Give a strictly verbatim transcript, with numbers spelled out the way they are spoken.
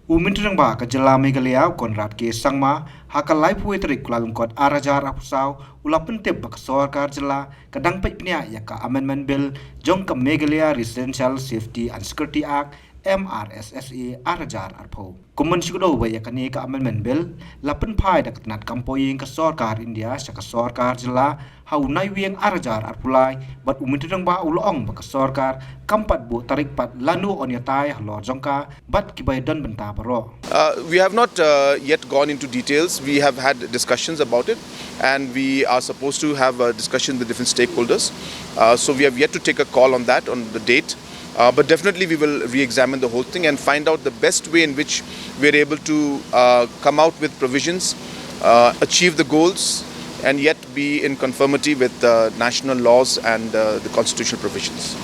U Myntri Rangbah ka jylla Meghalaya u Conrad K Sangma ha ka laiphew tarik Kyllalyngkot ar hajar arphew saw u la pyntip ba ka sorkar jylla ka dang peit bniah ïa ka Amendment Bill jong ka Meghalaya Residential Safety and Security Act, M R S S A, ar hajar arphew. Kum ban shu kdew ba ïa kane ka Amendment Bill la pynphai da ka tnat kam poi ïing ka sorkar India sha ka sorkar jylla ha u Naiwieng ar hajar arphew lai, bad u Myntri Rangbah u la ong ba ka sorkar kam pat buh tarik pat lano yn ïatai halor jong ka bad kiba ïadon bynta baroh. Uh, we have not uh, yet gone into details. We have had discussions about it, and we are supposed to have a discussion with different stakeholders. Uh, so we have yet to take a call on that, on the date. Uh, but definitely, we will re-examine the whole thing and find out the best way in which we are able to uh, come out with provisions, uh, achieve the goals, and yet be in conformity with uh, national laws and uh, the constitutional provisions.